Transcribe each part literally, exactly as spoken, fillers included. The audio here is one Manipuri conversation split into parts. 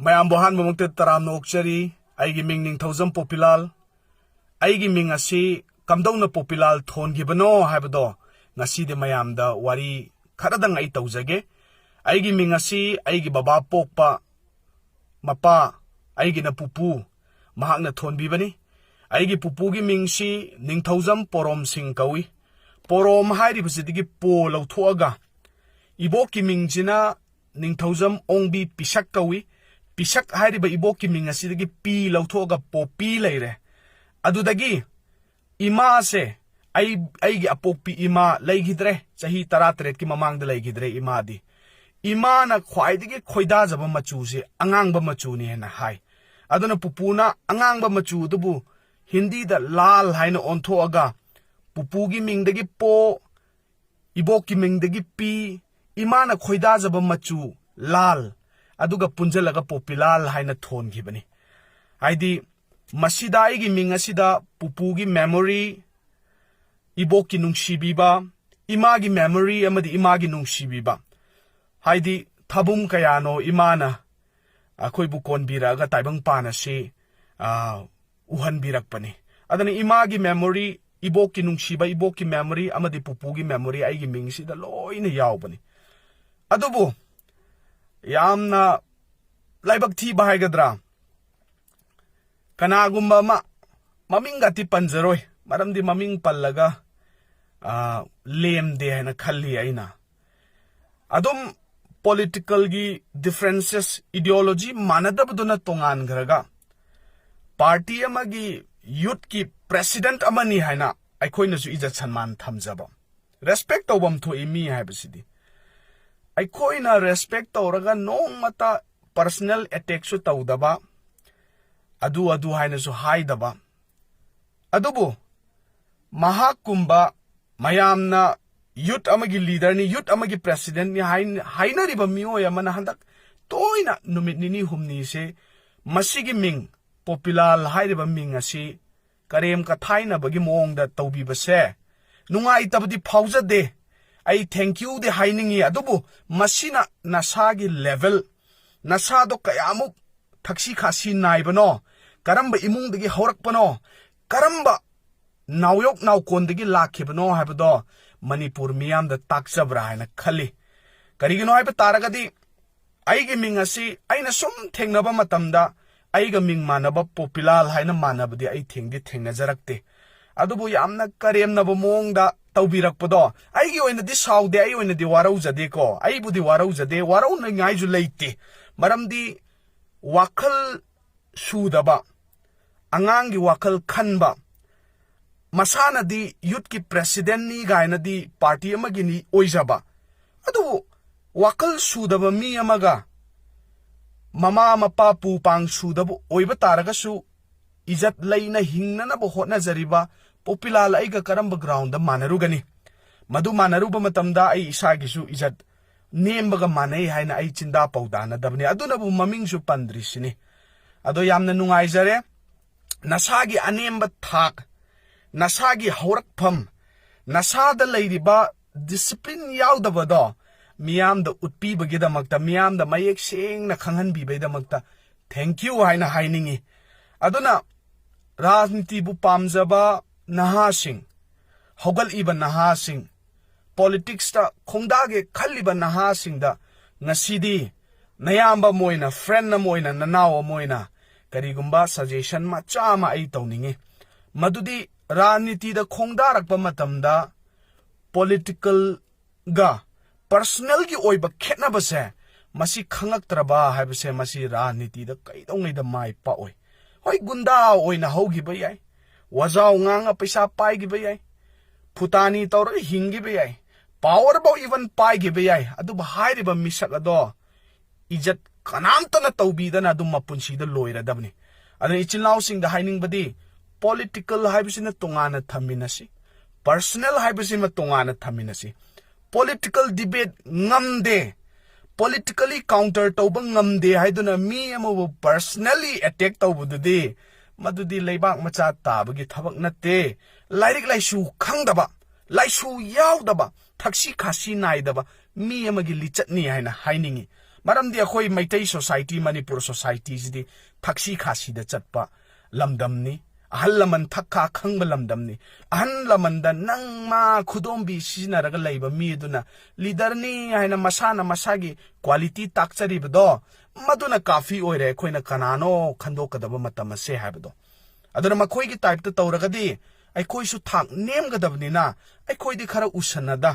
ꯃꯌꯥꯝꯕꯨ ꯑꯍꯥꯟꯕꯃꯛꯇ ꯇꯔꯥꯝꯅ ꯑꯣꯛꯆꯔꯤ꯫ ꯑꯩꯒꯤ ꯃꯤꯡ ꯅꯤꯡꯊꯧꯖꯝ ꯄꯣꯄꯤꯂꯥꯜ꯫ ꯑꯩꯒꯤ ꯃꯤꯡ ꯑꯁꯤ ꯀꯝꯗꯧꯅ ꯄꯣꯄꯤꯂꯥꯜ ꯊꯣꯟꯈꯤꯕꯅꯣ ꯍꯥꯏꯕꯗꯣ ꯉꯁꯤꯗꯤ ꯃꯌꯥꯝꯗ ꯋꯥꯔꯤ ꯈꯔꯗꯪ ꯑꯩ ꯇꯧꯖꯒꯦ꯫ ꯑꯩꯒꯤ ꯃꯤꯡ ꯑꯁꯤ ꯑꯩꯒꯤ ꯕꯕꯥ ꯄꯣꯛꯄ ꯃꯄꯥ, ꯑꯩꯒꯤꯅ ꯄꯨꯄꯨ, ꯃꯍꯥꯛꯅ ꯊꯣꯟꯕꯤꯕꯅꯤ꯫ ꯑꯩꯒꯤ ꯄꯨꯄꯨꯒꯤ ꯃꯤꯡꯁꯤ ꯅꯤꯡꯊꯧꯖꯝ ꯄꯣꯔꯣꯝ ꯁꯤꯡ ꯀꯧꯏ꯫ ꯄꯣꯔꯣꯝ ꯍꯥꯏꯔꯤꯕꯁꯤꯗꯒꯤ ꯄꯣ ꯂꯧꯊꯣꯛꯑꯒ ꯏꯕꯣꯛꯀꯤ ꯃꯤꯡꯁꯤꯅ ꯅꯤꯡꯊꯧꯖꯝ ꯑꯣꯡꯕꯤ ꯄꯤꯁꯛ ꯀꯧꯏ꯫ ꯄꯤꯁꯛ ꯍꯥꯏꯔꯤꯕ ꯏꯕꯣꯛꯀꯤ ꯃꯤꯡ ꯑꯁꯤꯗꯒꯤ ꯄꯤ ꯂꯧꯊꯣꯛꯑꯒ ꯄꯣꯄꯤ ꯂꯩꯔꯦ꯫ ꯑꯗꯨꯗꯒꯤ ꯏꯃꯥꯁꯦ, ꯑꯩ, ꯑꯩꯒꯤ ꯑꯄꯣꯛꯄꯤ ꯏꯃꯥ ꯂꯩꯈꯤꯗ꯭ꯔꯦ, ꯆꯍꯤ ꯇꯔꯥꯇꯔꯦꯠꯀꯤ ꯃꯃꯥꯡꯗ ꯂꯩꯈꯤꯗ꯭ꯔꯦ ꯏꯃꯥꯗꯤ꯫ ꯏꯃꯥꯅ ꯈ꯭ꯋꯥꯏꯗꯒꯤ ꯈꯣꯏꯗꯥꯖꯕ ꯃꯆꯨꯁꯦ ꯑꯉꯥꯡꯕ ꯃꯆꯨꯅꯤ ꯍꯥꯏꯅ ꯍꯥꯏ꯫ ꯑꯗꯨꯅ ꯄꯨꯄꯨꯅ ꯑꯉꯥꯡꯕ ꯃꯆꯨ ꯑꯗꯨꯕꯨ ꯍꯤꯟꯗꯤꯗ ꯂꯥꯜ ꯍꯥꯏꯅ ꯑꯣꯟꯊꯣꯛꯑꯒ ꯄꯨꯄꯨꯒꯤ ꯃꯤꯡꯗꯒꯤ ꯄꯣ, ꯏꯕꯣꯛꯀꯤ ꯃꯤꯡꯗꯒꯤ ꯄꯤ, ꯏꯃꯥꯅ ꯈꯣꯏꯗꯥꯖꯕ ꯃꯆꯨ ꯂꯥꯜ, ꯑꯗꯨꯒ ꯄꯨꯟꯖꯜꯂꯒ ꯄꯣꯄꯤꯂꯥꯜ ꯍꯥꯏꯅ ꯊꯣꯟꯈꯤꯕꯅꯤ꯫ ꯍꯥꯏꯗꯤ, ꯃꯁꯤꯗ ꯑꯩꯒꯤ ꯃꯤꯡ ꯑꯁꯤꯗ ꯄꯨꯄꯨꯒꯤ memory, ꯏꯕꯣꯛꯀꯤ ꯅꯨꯡꯁꯤꯕꯤꯕ, ꯏꯃꯥꯒꯤ memory ꯑꯃꯗꯤ ꯏꯃꯥꯒꯤ ꯅꯨꯡꯁꯤꯕꯤꯕ, ꯍꯥꯏꯗꯤ, ꯊꯥꯕꯨꯝ ꯀꯌꯥꯅꯣ ꯏꯃꯥꯅ ꯑꯩꯈꯣꯏꯕꯨ ꯀꯣꯟꯕꯤꯔꯛꯑꯒ ꯇꯥꯏꯕꯪ ꯄꯥꯟ ꯑꯁꯤ, ꯑ, ꯎꯍꯟꯕꯤꯔꯛꯄꯅꯤ꯫ ꯑꯗꯨꯅ ꯏꯃꯥꯒꯤ memory, ꯏꯕꯣꯛꯀꯤ ꯅꯨꯡꯁꯤꯕ, ꯏꯕꯣꯛꯀꯤ memory ꯑꯃꯗꯤ ꯄꯨꯄꯨꯒꯤ memory ꯑꯩꯒꯤ ꯃꯤꯡꯁꯤꯗ ꯂꯣꯏꯅ ꯌꯥꯎꯕꯅꯤ꯫ ꯑꯗꯨꯕꯨ ꯌꯥꯝꯅ ꯂꯥꯏꯕꯛ ꯊꯤꯕ ꯍꯥꯏꯒꯗ꯭ꯔꯥ, ꯀꯅꯥꯒꯨꯝꯕ ꯑꯃ, ꯃꯃꯤꯡꯒꯗꯤ ꯄꯟꯖꯔꯣꯏ, ꯃꯔꯝꯗꯤ ꯃꯃꯤꯡ ꯄꯜꯂꯒ, ꯑ, ꯂꯦꯝꯗꯦ ꯍꯥꯏꯅ ꯈꯜꯂꯤ ꯑꯩꯅ꯫ ꯑꯗꯨꯝ politicalꯒꯤ differences, ideology ꯃꯥꯟꯅꯗꯕꯗꯨꯅ ꯇꯣꯉꯥꯟꯈ꯭ꯔꯒ, party ꯑꯃꯒꯤ youthꯀꯤ president ꯑꯃꯅꯤ ꯍꯥꯏꯅ ꯑꯩꯈꯣꯏꯅꯁꯨ ꯏꯖꯠ ꯁꯟꯃꯥꯟ ꯊꯝꯖꯕ, respect ꯇꯧꯐꯝ ꯊꯣꯛꯏ꯫ ꯃꯤ ꯍꯥꯏꯕꯁꯤꯗꯤ ꯑꯩꯈꯣꯏꯅ respect ꯇꯧꯔꯒ ꯅꯣꯡꯃꯇ personal attackꯁꯨ ꯇꯧꯗꯕ, ꯑꯗꯨ ꯑꯗꯨ ꯍꯥꯏꯅꯁꯨ ꯍꯥꯏꯗꯕ, ꯑꯗꯨꯕꯨ ꯃꯍꯥꯛꯀꯨꯝꯕ ꯃꯌꯥꯝꯅ youth ꯑꯃꯒꯤ leaderꯅꯤ, youth ꯑꯃꯒꯤ presidentꯅꯤ ꯍꯥꯏ-, ꯍꯥꯏꯅꯔꯤꯕ ꯃꯤꯑꯣꯏ ꯑꯃꯅ ꯍꯟꯗꯛ ꯇꯣꯏꯅ ꯅꯨꯃꯤꯠ ꯅꯤꯅꯤ ꯍꯨꯝꯅꯤꯁꯦ ꯃꯁꯤꯒꯤ ꯃꯤꯡ, ꯄꯣꯄꯤꯂꯥꯜ ꯍꯥꯏꯔꯤꯕ ꯃꯤꯡ ꯑꯁꯤ ꯀꯔꯦꯝ ꯀꯊꯥꯏꯅꯕꯒꯤ ꯃꯑꯣꯡꯗ ꯇꯧꯕꯤꯕꯁꯦ ꯅꯨꯡꯉꯥꯏꯇꯕꯗꯤ ꯐꯥꯎꯖꯗꯦ꯫ ꯑꯩ thank youꯗꯤ ꯍꯥꯏꯅꯤꯡꯉꯤ, ꯑꯗꯨꯕꯨ ꯃꯁꯤꯅ ꯅꯁꯥꯒꯤ level, ꯅꯁꯥꯗꯣ ꯀꯌꯥꯃꯨꯛ ꯊꯛꯁꯤ ꯈꯥꯁꯤ ꯅꯥꯏꯕꯅꯣ, ꯀꯔꯝꯕ ꯏꯃꯨꯡꯗꯒꯤ ꯍꯧꯔꯛꯄꯅꯣ, ꯀꯔꯝꯕ ꯅꯥꯎꯌꯣꯛ ꯅꯥꯎꯀꯣꯟꯗꯒꯤ ꯂꯥꯛꯈꯤꯕꯅꯣ ꯍꯥꯏꯕꯗꯣ ꯃꯅꯤꯄꯨꯔ ꯃꯤꯌꯥꯝꯗ ꯇꯥꯛꯆꯕ꯭ꯔꯥ ꯍꯥꯏꯅ ꯈꯜꯂꯤ꯫ ꯀꯔꯤꯒꯤꯅꯣ ꯍꯥꯏꯕ ꯇꯥꯔꯒꯗꯤ, ꯑꯩꯒꯤ ꯃꯤꯡ ꯑꯁꯤ ꯑꯩꯅ ꯁꯨꯝ ꯊꯦꯡꯅꯕ ꯃꯇꯝꯗ ꯑꯩꯒ ꯃꯤꯡ ꯃꯥꯟꯅꯕ ꯄꯣꯄꯤꯂꯥꯜ ꯍꯥꯏꯅ ꯃꯥꯟꯅꯕꯗꯤ ꯑꯩ ꯊꯦꯡꯗꯤ ꯊꯦꯡꯅꯖꯔꯛꯇꯦ꯫ ꯑꯗꯨꯕꯨ ꯌꯥꯝꯅ ꯀꯔꯦꯝꯅꯕ ꯃꯑꯣꯡꯗ ꯇꯧꯕꯤꯔꯛꯄꯗꯣ ꯑꯩꯒꯤ ꯑꯣꯏꯅꯗꯤ ꯁꯥꯎꯗꯦ, ꯑꯩ ꯑꯣꯏꯅꯗꯤ ꯋꯥꯔꯧꯖꯗꯦꯀꯣ, ꯑꯩꯕꯨꯗꯤ ꯋꯥꯔꯧꯖꯗꯦ, ꯋꯥꯔꯧꯅꯤꯡꯉꯥꯏꯁꯨ ꯂꯩꯇꯦ꯫ ꯃꯔꯝꯗꯤ ꯋꯥꯈꯜ ꯁꯨꯗꯕ, ꯑꯉꯥꯡꯒꯤ ꯋꯥꯈꯜ ꯈꯟꯕ, ꯃꯁꯥꯅꯗꯤ ꯌꯨꯠꯀꯤ ꯄ꯭ꯔꯦꯁꯤꯗꯦꯟꯠꯅꯤ ꯀꯥꯏꯅꯗꯤ ꯄꯥꯔꯇꯤ ꯑꯃꯒꯤꯅꯤ ꯑꯣꯏꯖꯕ, ꯑꯗꯨꯕꯨ ꯋꯥꯈꯜ ꯁꯨꯗꯕ ꯃꯤ ꯑꯃꯒ ꯃꯃꯥ ꯃꯄꯥ ꯄꯨ ꯄꯥꯡ ꯁꯨꯗꯕ ꯑꯣꯏꯕ ꯇꯥꯔꯒꯁꯨ ꯏꯖꯠ ꯂꯩꯅ ꯍꯤꯡꯅꯅꯕ ꯍꯣꯠꯅꯖꯔꯤꯕ ꯄꯣꯄꯤꯂꯥꯜ ꯑꯩꯒ ꯀꯔꯝꯕ ꯒ꯭ꯔꯥꯎꯟꯗ ꯃꯥꯟꯅꯔꯨꯒꯅꯤ? ꯃꯗꯨ ꯃꯥꯟꯅꯔꯨꯕ ꯃꯇꯝꯗ ꯑꯩ ꯏꯁꯥꯒꯤꯁꯨ ꯏꯖꯠ ꯅꯦꯝꯕꯒ ꯃꯥꯟꯅꯩ ꯍꯥꯏꯅ ꯑꯩ ꯆꯤꯟꯗꯥ ꯄꯧꯗꯥꯅꯗꯕꯅꯤ꯫ ꯑꯗꯨꯅꯕꯨ ꯃꯃꯤꯡꯁꯨ ꯄꯟꯗ꯭ꯔꯤꯁꯤꯅꯤ꯫ ꯑꯗꯣ ꯌꯥꯝꯅ ꯅꯨꯡꯉꯥꯏꯖꯔꯦ꯫ ꯅꯁꯥꯒꯤ ꯑꯅꯦꯝꯕ ꯊꯥꯛ, ꯅꯁꯥꯒꯤ ꯍꯧꯔꯛꯐꯝ, ꯅꯁꯥꯗ ꯂꯩꯔꯤꯕ ꯗꯤꯁꯤꯄ꯭ꯂꯤꯟ ꯌꯥꯎꯗꯕꯗꯣ ꯃꯤꯌꯥꯝꯗ ꯎꯠꯄꯤꯕꯒꯤꯗꯃꯛꯇ, ꯃꯤꯌꯥꯝꯗ ꯃꯌꯦꯛ ꯁꯦꯡꯅ ꯈꯪꯍꯟꯕꯤꯕꯒꯤꯗꯃꯛꯇ thank you ꯍꯥꯏꯅ ꯍꯥꯏꯅꯤꯡꯉꯤ꯫ ꯑꯗꯨꯅ ꯔꯥꯖꯅꯤꯇꯤꯕꯨ ꯄꯥꯝꯖꯕ ꯅꯍꯥꯁꯤꯡ, ꯍꯧꯒꯠꯂꯤꯕ ꯅꯍꯥꯁꯤꯡ, ꯄꯣꯂꯤꯇꯤꯛꯁꯇ ꯈꯣꯡꯗꯥꯒꯦ ꯈꯜꯂꯤꯕ ꯅꯍꯥꯁꯤꯡꯗ ꯉꯁꯤꯗꯤ ꯅꯌꯥꯝꯕ ꯑꯃ ꯑꯣꯏꯅ, ꯐ꯭ꯔꯦꯟ ꯑꯃ ꯑꯣꯏꯅ, ꯅꯅꯥꯎ ꯑꯃ ꯑꯣꯏꯅ ꯀꯔꯤꯒꯨꯝꯕ ꯁꯖꯦꯁꯟ ꯃꯆꯥ ꯑꯃ ꯑꯩ ꯇꯧꯅꯤꯡꯉꯤ꯫ ꯃꯗꯨꯗꯤ ꯔꯥꯖꯅꯤꯇꯤꯗ ꯈꯣꯡꯗꯥꯔꯛꯄ ꯃꯇꯝꯗ ꯄꯣꯂꯤꯇꯤꯀꯦꯜꯒ ꯄꯔꯁꯅꯦꯜꯒꯤ ꯑꯣꯏꯕ ꯈꯦꯠꯅꯕꯁꯦ ꯃꯁꯤ ꯈꯪꯉꯛꯇ꯭ꯔꯕ ꯍꯥꯏꯕꯁꯦ ꯃꯁꯤ ꯔꯥꯖꯅꯤꯇꯤꯗ ꯀꯩꯗꯧꯉꯩꯗ ꯃꯥꯏ ꯄꯥꯛꯑꯣꯏ꯫ ꯍꯣꯏ, ꯒꯨꯟꯗꯥ ꯑꯣꯏꯅ ꯍꯧꯈꯤꯕ ꯌꯥꯏ, ꯋꯥꯖꯥꯎ ꯉꯥꯡꯉ ꯄꯩꯁꯥ ꯄꯥꯏꯈꯤꯕ ꯌꯥꯏ, ꯐꯨꯇꯥꯅꯤ ꯇꯧꯔꯒ ꯍꯤꯡꯈꯤꯕ ꯌꯥꯏ, ꯄꯥꯋꯔꯐꯥꯎ ꯏꯚꯟ ꯄꯥꯏꯈꯤꯕ ꯌꯥꯏ, ꯑꯗꯨꯕꯨ ꯍꯥꯏꯔꯤꯕ ꯃꯤꯁꯛ ꯑꯗꯣ ꯏꯖꯠ ꯀꯅꯥꯝꯇꯅ ꯇꯧꯕꯤꯗꯅ ꯑꯗꯨꯝ ꯃꯄꯨꯟꯁꯤꯗ ꯂꯣꯏꯔꯗꯕꯅꯤ꯫ ꯑꯗꯨꯅ ꯏꯆꯤꯜ ꯏꯅꯥꯎꯁꯤꯡꯗ ꯍꯥꯏꯅꯤꯡꯕꯗꯤ, ꯄꯣꯂꯤꯇꯤꯀꯦꯜ ꯍꯥꯏꯕꯁꯤꯅ ꯇꯣꯉꯥꯟꯅ ꯊꯝꯃꯤꯟꯅꯁꯤ, ꯄꯔꯁꯅꯦꯜ ꯍꯥꯏꯕꯁꯤꯃ ꯇꯣꯉꯥꯟꯅ ꯊꯝꯃꯤꯟꯅꯁꯤ꯫ ꯄꯣꯂꯤꯇꯤꯀꯦꯜ ꯗꯤꯕꯦꯠ ꯉꯝꯗꯦ, ꯄꯣꯂꯤꯇꯤꯀꯦꯜꯂꯤ ꯀꯥꯎꯟꯇꯔ ꯇꯧꯕ ꯉꯝꯗꯦ ꯍꯥꯏꯗꯨꯅ ꯃꯤ ꯑꯃꯕꯨ ꯄꯔꯁꯅꯦꯜꯂꯤ ꯑꯦꯇꯦꯛ ꯇꯧꯕꯗꯨꯗꯤ, ꯃꯗꯨꯗꯤ ꯂꯩꯕꯥꯛ ꯃꯆꯥ ꯇꯥꯕꯒꯤ ꯊꯕꯛ ꯅꯠꯇꯦ꯫ ꯂꯥꯏꯔꯤꯛ ꯂꯥꯏꯁꯨ ꯈꯪꯗꯕ, ꯂꯥꯏꯁꯨ ꯌꯥꯎꯗꯕ, ꯊꯛꯁꯤ ꯈꯥꯁꯤ ꯅꯥꯏꯗꯕ ꯃꯤ ꯑꯃꯒꯤ ꯂꯤꯆꯠꯅꯤ ꯍꯥꯏꯅ ꯍꯥꯏꯅꯤꯡꯏ꯫ ꯃꯔꯝꯗꯤ ꯑꯩꯈꯣꯏ ꯃꯩꯇꯩ society, ꯃꯅꯤꯄꯨꯔ societyꯁꯤꯗꯤ ꯊꯛꯁꯤ ꯈꯥꯁꯤꯗ ꯆꯠꯄ ꯂꯝꯗꯝꯅꯤ꯫ ꯑꯍꯜ ꯂꯃꯟ ꯊꯛ ꯈꯥ ꯈꯪꯕ ꯂꯝꯗꯝꯅꯤ꯫ ꯑꯍꯜ ꯂꯃꯟꯗ ꯅꯪ ꯃꯥ ꯈꯨꯗꯣꯝꯕꯤ ꯁꯤꯖꯤꯟꯅꯔꯒ ꯂꯩꯕ ꯃꯤ ꯑꯗꯨꯅ leaderꯅꯤ ꯍꯥꯏꯅ ꯃꯁꯥꯅ ꯃꯁꯥꯒꯤ quality ꯇꯥꯛꯆꯔꯤꯕꯗꯣ, ꯃꯗꯨꯅ ꯀꯥꯐꯤ ꯑꯣꯏꯔꯦ ꯑꯩꯈꯣꯏꯅ ꯀꯅꯥꯅꯣ ꯈꯟꯗꯣꯛꯀꯗꯕ ꯃꯇꯝ ꯑꯁꯦ ꯍꯥꯏꯕꯗꯣ꯫ ꯑꯗꯨꯅ ꯃꯈꯣꯏꯒꯤ typeꯇ ꯇꯧꯔꯒꯗꯤ ꯑꯩꯈꯣꯏꯁꯨ ꯊꯥꯛ ꯅꯦꯝꯒꯗꯕꯅꯤꯅ, ꯑꯩꯈꯣꯏꯗꯤ ꯈꯔ ꯎꯁꯟꯅꯗ,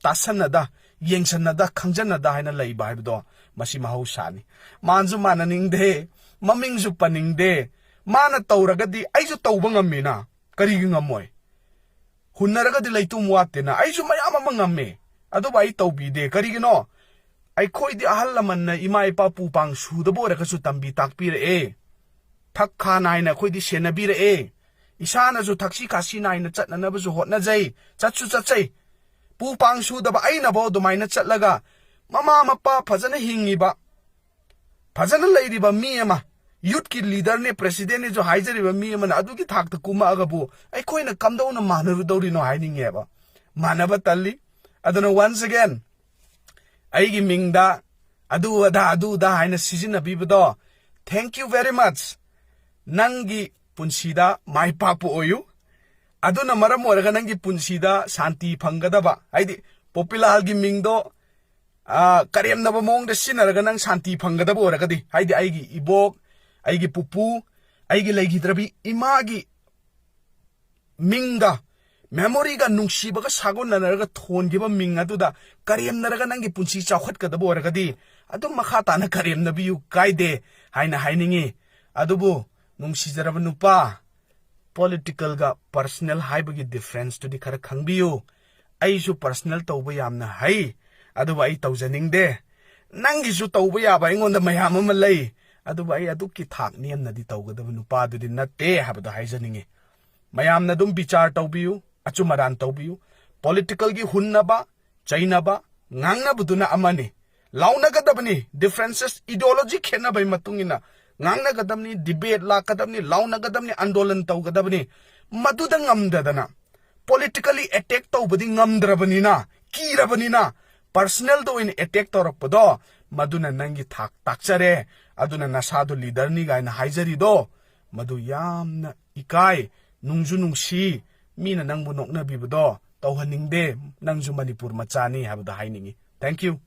ꯇꯥꯁꯟꯅꯗ, ꯌꯦꯡꯁꯟꯅꯗ, ꯈꯪꯖꯟꯅꯗ ꯍꯥꯏꯅ ꯂꯩꯕ ꯍꯥꯏꯕꯗꯣ ꯃꯁꯤ ꯃꯍꯧꯁꯥꯅꯤ꯫ ꯃꯥꯟꯁꯨ ꯃꯥꯟꯅꯅꯤꯡꯗꯦ, ꯃꯃꯤꯡꯁꯨ ꯄꯟꯅꯤꯡꯗꯦ꯫ ꯃꯥꯅ ꯇꯧꯔꯒꯗꯤ ꯑꯩꯁꯨ ꯇꯧꯕ ꯉꯝꯃꯤꯅ, ꯀꯔꯤꯒꯤ ꯉꯝꯃꯣꯏ? ꯍꯨꯟꯅꯔꯒꯗꯤ ꯂꯩꯇꯨꯝ ꯋꯥꯠꯇꯦꯅ, ꯑꯩꯁꯨ ꯃꯌꯥꯝ ꯑꯃ ꯉꯝꯃꯦ, ꯑꯗꯨꯕꯨ ꯑꯩ ꯇꯧꯕꯤꯗꯦ꯫ ꯀꯔꯤꯒꯤꯅꯣ? ꯑꯩꯈꯣꯏꯗꯤ ꯑꯍꯜ ꯂꯃꯟꯅ ꯏꯃꯥ ꯏꯄꯥ ꯄꯨ ꯄꯥꯡ ꯁꯨꯗꯕ ꯑꯣꯏꯔꯒꯁꯨ ꯇꯝꯕꯤ ꯇꯥꯛꯄꯤꯔꯛꯑꯦ꯫ ꯊꯛ ꯈꯥ ꯅꯥꯏꯅ ꯑꯩꯈꯣꯏꯗꯤ ꯁꯦꯟꯅꯕꯤꯔꯛꯑꯦ꯫ ꯏꯁꯥꯅꯁꯨ ꯊꯛꯁꯤ ꯈꯥꯁꯤ ꯅꯥꯏꯅ ꯆꯠꯅꯅꯕꯁꯨ ꯍꯣꯠꯅꯖꯩ, ꯆꯠꯁꯨ ꯆꯠꯆꯩ꯫ ꯄꯨ ꯄꯥꯡ ꯁꯨꯗꯕ ꯑꯩꯅꯐꯥꯎ ꯑꯗꯨꯃꯥꯏꯅ ꯆꯠꯂꯒ ꯃꯃꯥ ꯃꯄꯥ ꯐꯖꯅ ꯍꯤꯡꯉꯤꯕ, ꯐꯖꯅ ꯂꯩꯔꯤꯕ ꯃꯤ ꯑꯃ, youthꯀꯤ leaderꯅꯦ, presidentꯅꯦꯁꯨ ꯍꯥꯏꯖꯔꯤꯕ ꯃꯤ ꯑꯃꯅ ꯑꯗꯨꯒꯤ ꯊꯥꯛꯇ ꯀꯨꯝꯃꯛꯑꯒꯕꯨ ꯑꯩꯈꯣꯏꯅ ꯀꯝꯗꯧꯅ ꯃꯥꯟꯅꯔꯨꯗꯧꯔꯤꯅꯣ ꯍꯥꯏꯅꯤꯡꯉꯦꯕ꯫ ꯃꯥꯟꯅꯕ ꯇꯜꯂꯤ꯫ ꯑꯗꯨꯅ once again, ꯑꯩꯒꯤ ꯃꯤꯡꯗ ꯑꯗꯨ ꯑꯗꯥ, ꯑꯗꯨ ꯑꯗꯥ ꯍꯥꯏꯅ ꯁꯤꯖꯤꯟꯅꯕꯤꯕꯗꯣ, thank you very much꯫ ꯅꯪꯒꯤ ꯄꯨꯟꯁꯤꯗ ꯃꯥꯏ ꯄꯥꯛꯄ ꯑꯣꯏꯌꯨ꯫ ꯑꯗꯨꯅ ꯃꯔꯝ ꯑꯣꯏꯔꯒ ꯅꯪꯒꯤ ꯄꯨꯟꯁꯤꯗ ꯁꯥꯟꯇꯤ ꯐꯪꯒꯗꯕ, ꯍꯥꯏꯗꯤ ꯄꯣꯄꯤꯂꯥꯜꯒꯤ ꯃꯤꯡꯗꯣ, ꯑ, ꯀꯔꯦꯝꯅꯕ ꯃꯑꯣꯡꯗ ꯁꯤꯖꯤꯟꯅꯔꯒ ꯅꯪ ꯁꯥꯟꯇꯤ ꯐꯪꯒꯗꯕ ꯑꯣꯏꯔꯒꯗꯤ, ꯍꯥꯏꯗꯤ ꯑꯩꯒꯤ ꯏꯕꯣꯛ, ꯑꯩꯒꯤ ꯄꯨꯄꯨ, ꯑꯩꯒꯤ ꯂꯩꯈꯤꯗ꯭ꯔꯕꯤ ꯏꯃꯥꯒꯤ ꯃꯤꯡꯒ, memoryꯒ, ꯅꯨꯡꯁꯤꯕꯒ ꯁꯥꯒꯣꯟꯅꯅꯔꯒ ꯊꯣꯟꯈꯤꯕ ꯃꯤꯡ ꯑꯗꯨꯗ ꯀꯔꯦꯝꯅꯔꯒ ꯅꯪꯒꯤ ꯄꯨꯟꯁꯤ ꯆꯥꯎꯈꯠꯀꯗꯕ ꯑꯣꯏꯔꯒꯗꯤ, ꯑꯗꯨꯝ ꯃꯈꯥ ꯇꯥꯅ ꯀꯔꯦꯝꯅꯕꯤꯌꯨ, ꯀꯥꯏꯗꯦ ꯍꯥꯏꯅ ꯍꯥꯏꯅꯤꯡꯉꯤ꯫ ꯑꯗꯨꯕꯨ ꯅꯨꯡꯁꯤꯖꯔꯕ ꯅꯨꯄꯥ, politicalꯒ personal ꯍꯥꯏꯕꯒꯤ differenceꯇꯨꯗꯤ ꯈꯔ ꯈꯪꯕꯤꯌꯨ꯫ ꯑꯩꯁꯨ personal ꯇꯧꯕ ꯌꯥꯝꯅ ꯍꯩ, ꯑꯗꯨꯕꯨ ꯑꯩ ꯇꯧꯖꯅꯤꯡꯗꯦ꯫ ꯅꯪꯒꯤꯁꯨ ꯇꯧꯕ ꯌꯥꯕ ꯑꯩꯉꯣꯟꯗ ꯃꯌꯥꯝ ꯑꯃ ꯂꯩ, ꯑꯗꯨꯕꯨ ꯑꯩ ꯑꯗꯨꯛꯀꯤ ꯊꯥꯛ ꯅꯦꯝꯅꯗꯤ ꯇꯧꯒꯗꯕ ꯅꯨꯄꯥꯗꯨꯗꯤ ꯅꯠꯇꯦ ꯍꯥꯏꯕꯗꯣ ꯍꯥꯏꯖꯅꯤꯡꯉꯤ꯫ ꯃꯌꯥꯝꯅ ꯑꯗꯨꯝ ꯕꯤꯆꯥꯔ ꯇꯧꯕꯤꯌꯨ, ꯑꯆꯨꯝ ꯑꯔꯥꯟ ꯇꯧꯕꯤꯌꯨ꯫ Politicalꯒꯤ ꯍꯨꯟꯅꯕ, ꯆꯩꯅꯕ, ꯉꯥꯡꯅꯕꯗꯨꯅ ꯑꯃꯅꯤ꯫ ꯂꯥꯎꯅꯒꯗꯕꯅꯤ, differences, ideology ꯈꯦꯠꯅꯕꯒꯤ ꯃꯇꯨꯡ ꯏꯟꯅ ꯉꯥꯡꯅꯒꯗꯕꯅꯤ, debate ꯂꯥꯛꯀꯗꯕꯅꯤ, ꯂꯥꯎꯅꯒꯗꯕꯅꯤ, ꯑꯟꯗꯣꯂꯟ ꯇꯧꯒꯗꯕꯅꯤ꯫ ꯃꯗꯨꯗ ꯉꯝꯗꯗꯅ politically attack ꯇꯧꯕꯗꯤ ꯉꯝꯗ꯭ꯔꯕꯅꯤꯅ, ꯀꯤꯔꯕꯅꯤꯅ, personalꯗ ꯑꯣꯏꯅ attack ꯇꯧꯔꯛꯄꯗꯣ ꯃꯗꯨꯅ ꯅꯪꯒꯤ ꯊꯥꯛ ꯇꯥꯛꯆꯔꯦ꯫ ꯑꯗꯨꯅ ꯅꯁꯥꯗꯣ ꯂꯤꯗꯔꯅꯤ ꯀꯥꯏꯅ ꯍꯥꯏꯖꯔꯤꯗꯣ, ꯃꯗꯨ ꯌꯥꯝꯅ ꯏꯀꯥꯏ, ꯅꯨꯡꯁꯨ ꯅꯨꯡꯁꯤ, ꯃꯤꯅ ꯅꯪꯕꯨ ꯅꯣꯛꯅꯕꯤꯕꯗꯣ ꯇꯧꯍꯟꯅꯤꯡꯗꯦ꯫ ꯅꯪꯁꯨ ꯃꯅꯤꯄꯨꯔ ꯃꯆꯥꯅꯤ ꯍꯥꯏꯕꯗꯣ ꯍꯥꯏꯅꯤꯡꯉꯤ꯫ Thank you꯫